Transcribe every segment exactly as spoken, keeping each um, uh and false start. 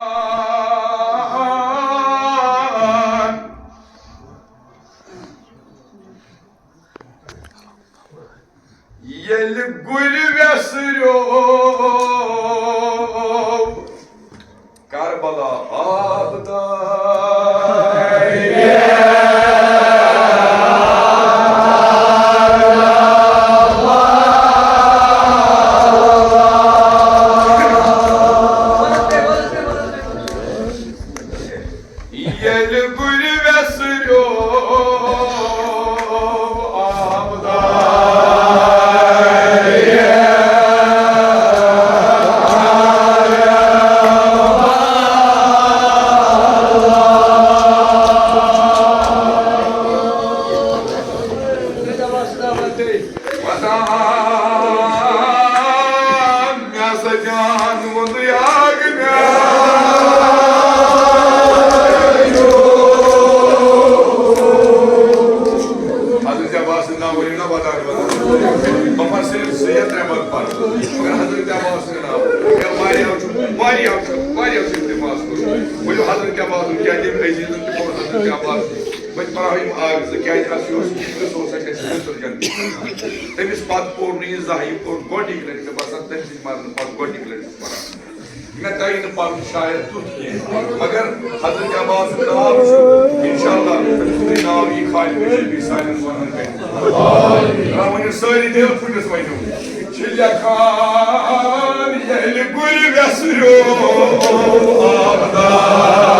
ییٚلہِ گُرۍ وٮ۪سریو کربلا آبدار۔ ییٚلہِ گُرۍ وٮ۪سریو آبدار۔ وَدان مےٚ ہسا جان ووٚنُے آگ مےٚ۔ حضرت عباس سٕنٛدِ ناوٕ ؤنِو نا وَدان وَدان۔ بہٕ پَرٕ صرف زٕ یا ترٛےٚ بَتہٕ پَرٕ۔ مگر حضرت عباس سٕنٛدِ ناوٕ۔ مےٚ واریاہو چھُ، واریاہو چھُ، واریاہو چھُ التماس کوٚرمُت۔ ؤنِو حضرت عباس سُنٛد کیٛازِ تٔمۍ عزیٖزَن تہِ کوٚر حضرت عباس۔ بہٕ تہِ پرٛاوٕ یِم اَکھ زٕ، کیٛازِ اَسہِ یہِ اوس یہِ تہِ سُہ اوس اَسہِ اَسہِ مِتُر جان۔ تٔمِس پَتہٕ پوٚر نہٕ یہِ زانٛہہ، یہِ پوٚر گۄڈٕنِکۍ لَٹہِ، مےٚ باسان، تٔمۍ سٕنٛدِ مرنہٕ پَتہٕ گۄڈٕنِکۍ لَٹہِ پَران۔ مےٚ تَگہِ نہٕ پَرُن شاید تیُتھ کینٛہہ، مگر حضرت عباس سُنٛد ناو چھُ، اِنشاءاللہ، تُہُنٛدُے ناو یی خالہِ نجیبی سانٮ۪ن وَنَن پٮ۪ٹھ۔ آ، ؤنِو سٲری دِل پھُٹِس ؤنِو۔ چھِ لیکھان ییٚلہِ گُرۍ وٮ۪سریو آبدار۔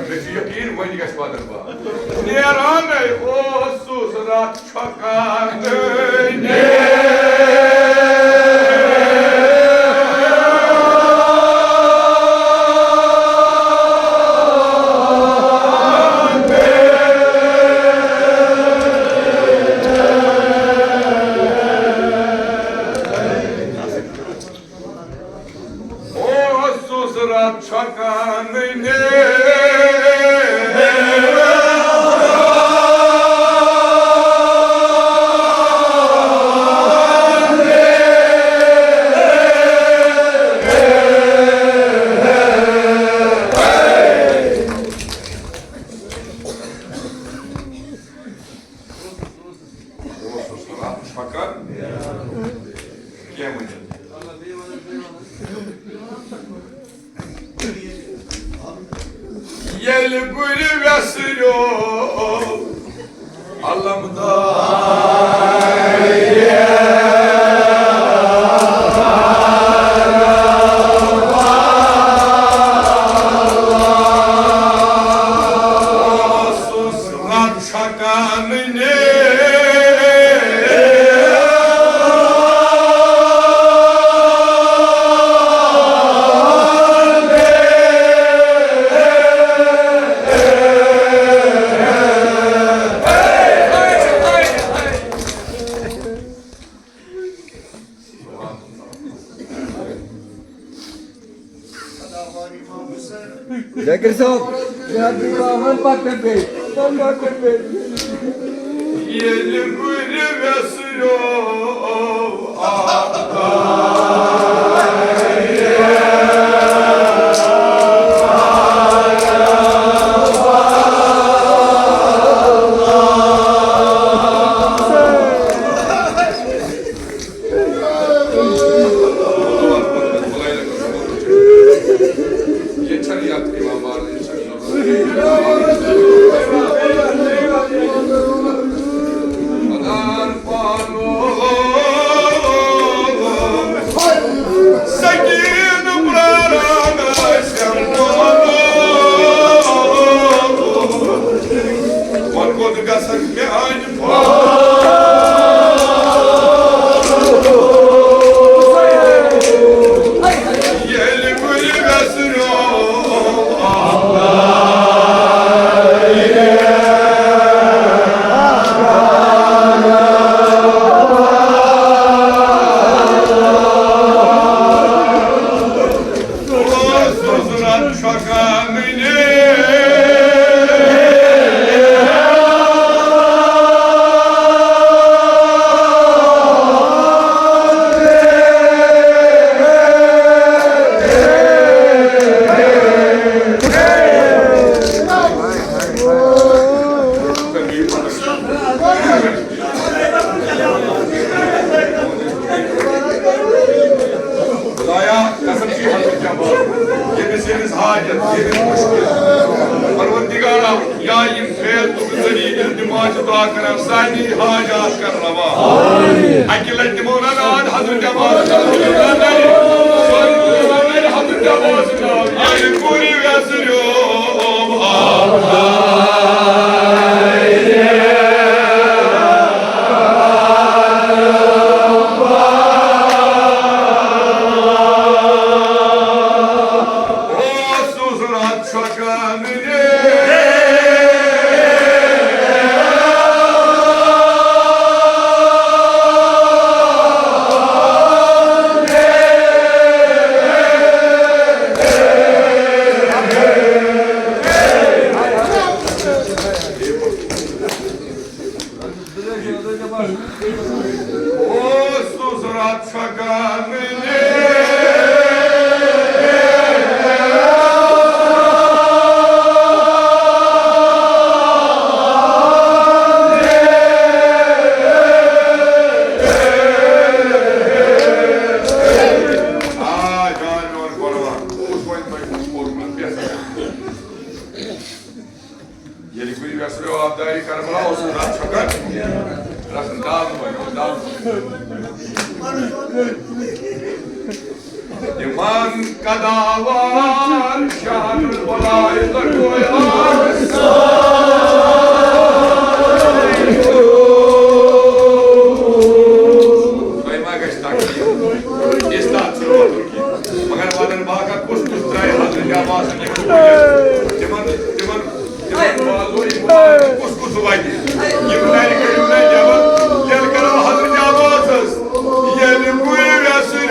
مےٚ چھُ یقیٖن وۄنۍ گژھِ بدل بار۔ نیرانَے اوسُس رَتھ چھۄکان۔ اوسُس رَتھ چھۄکان۔ اوسُس رَتھ چھۄکان۔ کینٛہہ ؤنِو۔ ییٚلہِ گُرۍ وٮ۪سریو علمدار۔ ذاکر صٲب، یہِ حظ چھُ پٮ۪وان پَکُن بیٚیہِ، پَکُن بیٚیہِ۔ ییٚلہِ گُرِ وٮ۪سہٕ خدایا، قسم چھُے حضرت عباس، ییٚمِس، ییٚمِس حاجت، ییٚمِس مُشکِل۔ پروردگارا، یا یِم فیل تُہنٛد ذٔریعہٕ التماس چھِ دعا کران، سارنٕے حاجات کر روا۔ اَکہِ لٹہِ دِمو ناد حضرت عباس، حضرت عباس، ییٚلہِ گُرِ وٮ۪سہٕ ییٚلہِ کُنہِ وٮ۪سہٕ پیوٚو آبدارِ کربلا اوس رَتھ چھۄکان، رَتھ دام بنیو، دام۔ تِمن قداوار شہر بلائے لگویا۔ تۄہہِ ما گژھِ تکلیف؟ استاد چھُ روزُن کینٛہہ۔ مگر ونان باقا کُس کُس ترٛایہِ حضرت عباس؟ تِمن، تِمن، تِمن والو یِم کُس کُس وَنہِ؟ یِم نرِ کٔرِو نہ جبر، تیٚلہِ کرو حضرت عباسس۔ ییٚلہِ کُنہِ وٮ۪سہٕ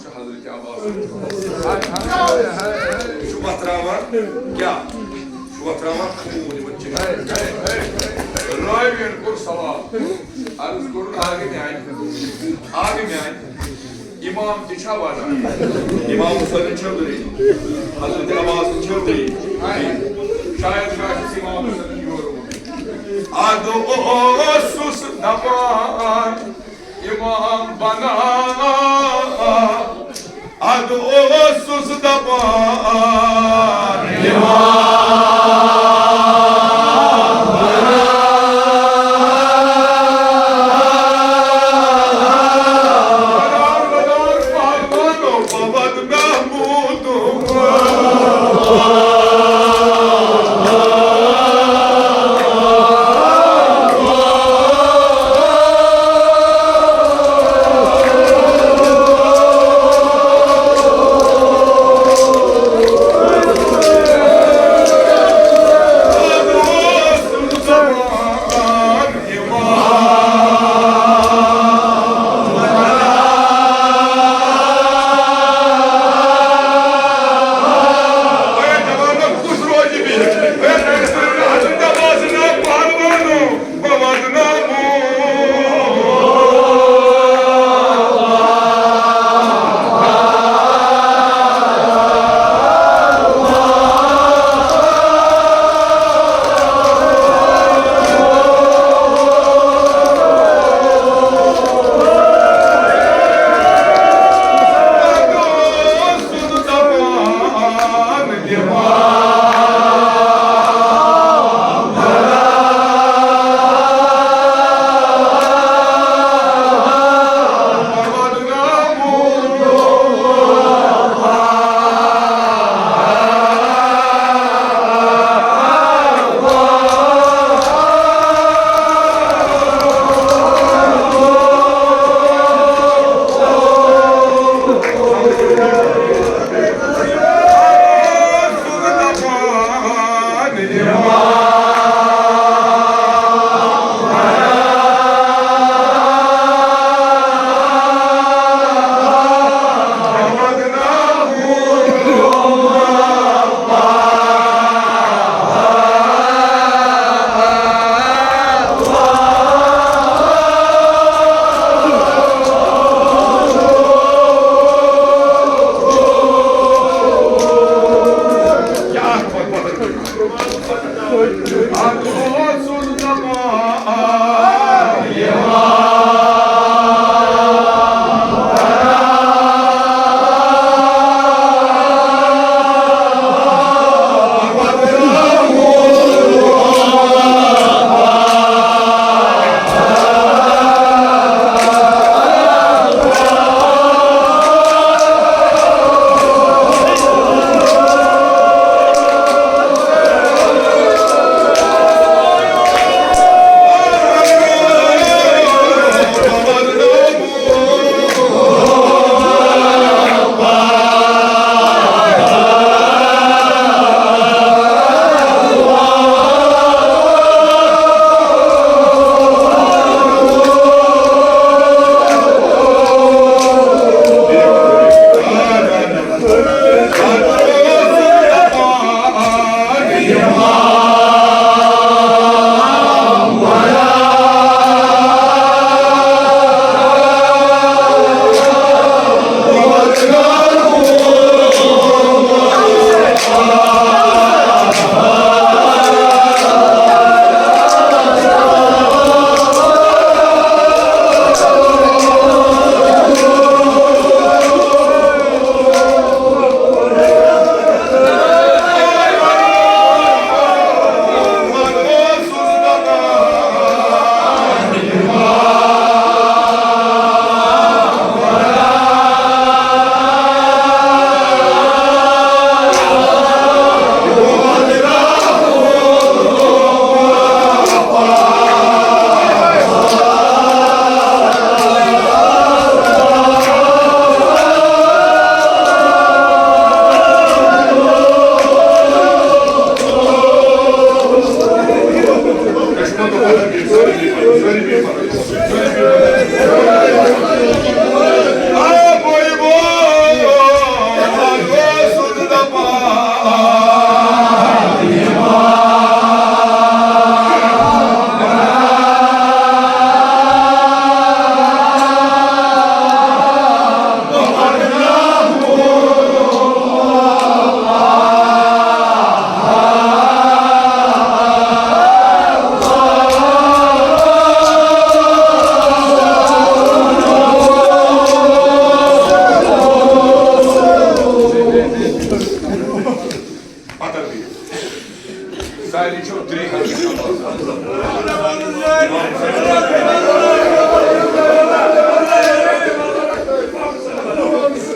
حضرت عباس۔ یہِ چھُ وۄتھراوان کیٛاہ؟ یہِ چھُ وۄتھراوان خوٗن یِمن چِکن۔ راوِین کوٚر سوال، عرض کوٚرُن، آگے میانہِ، آگے میانہِ۔ امام تہِ چھا ونان؟ امام حسین چھا دٔلیٖل؟ حضرت عباس چھا دٔلیٖل؟ شاید چھُ اَسہِ امام حسین یورٕ ووٚنمُت۔ ادٕ اوسُس دپان امام بناو، ادٕ اوسُس دپان امام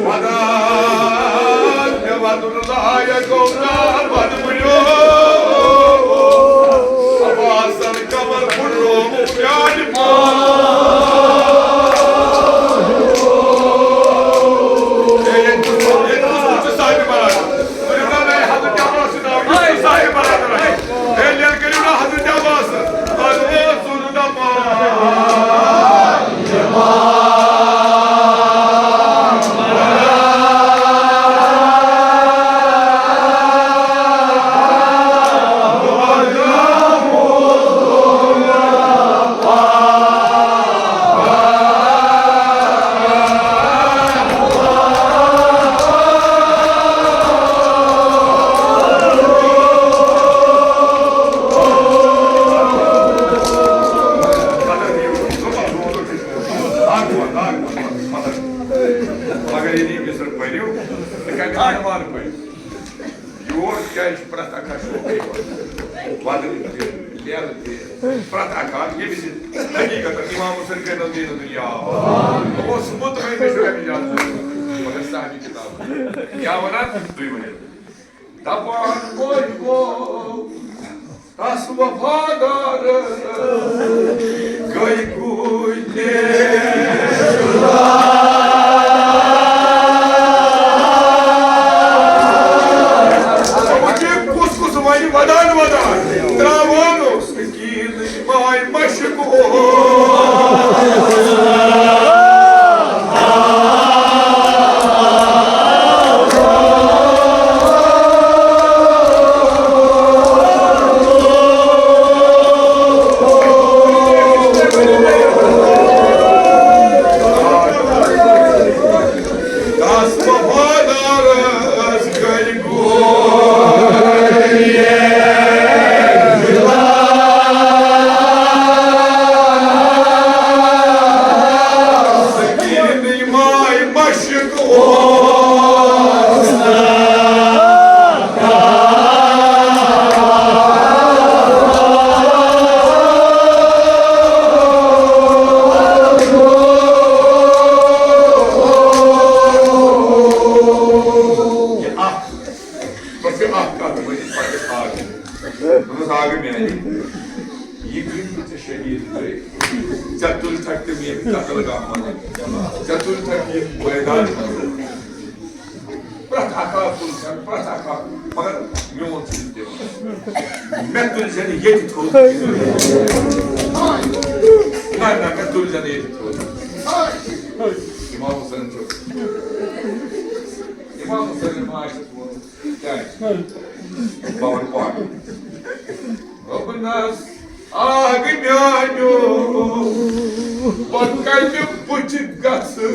ودان، مےٚ وَدُن لایق گوٚو نار وَدٕ بٕڈیو۔ عباسن کمر پھُٹرووُم میانہِ پاے۔ اے، ییٚتہِ چھُ، ییٚتہِ چھُ، ییٚتہِ چھُ صاحبِ برادر۔ ؤنِو نا، نَے، حضرت عباس سُنٛد ناو، یہِ چھُ صاحبِ برادر۔ اے، ییٚلہِ کٔرِو نا حضرت عباس، اَدٕ اوس مگر ییٚلہِ یہِ مِصر پٔرِو، تہٕ کَمہِ عنوان پٔرِو؟ یور کیٛازِ چھُ پرٛٮ۪تھ اکھ اکھ شوقٕے یِوان؟ وَدُن تہِ، لیلہٕ تہِ، پرٛٮ۪تھ اکھ اکھ، ییٚمِس یہِ حقیٖقتاً اِمام حسین کٔرِنو دیٖنہٕ دُنیا آباد۔ بہٕ اوسُس مُطمعیٖن، مےٚ چھُ اَمہِ اِجازت۔ مگر صاحبِ کِتاب کیٛاہ وَنان؟ تُہۍ ؤنِو۔ دپان گوٚو گوٚو تس وفادار گٔے گوٗلۍ۔ وٕچھ، کُس کُس وَنہِ ودان ودان تراوان اوس۔ یقین ماے مشک اوس۔ دس وفادارس گرِ بس یہِ اکھ کتھ ؤنِتھ پتہٕ آگہٕ۔ دوٚپمَس، آگہٕ میٛانہِ، یہِ کِتھ کٔنۍ ژےٚ شہیٖد گٔے؟ ژےٚ تُلتھَکھ تِم ییٚمہِ قتل گاہ منٛز، ژےٚ تُلتھَکھ یِم میدان منٛز۔ پرٛٮ۪تھ اکھ اکھ تُلتھَکھ، پرٛٮ۪تھ اکھ اکھ، مگر میون چھُنہٕ تِم۔ مےٚ تُلۍ زٮ۪ن ییٚتہِ تھوٚد۔ نہ، نہ، مےٚ تُلۍ زٮ۪ن ییٚتہِ تھوٚد۔ اِمام حسین چھُ۔ اِمام حسین ما آسہِ ووٚنمُت؟ کیٛازِ؟ بہٕ وَنہٕ پانے۔ دوٚپنَس، آگ میٛانیو، بہٕ کَتہِ بُتھِ گژھٕ؟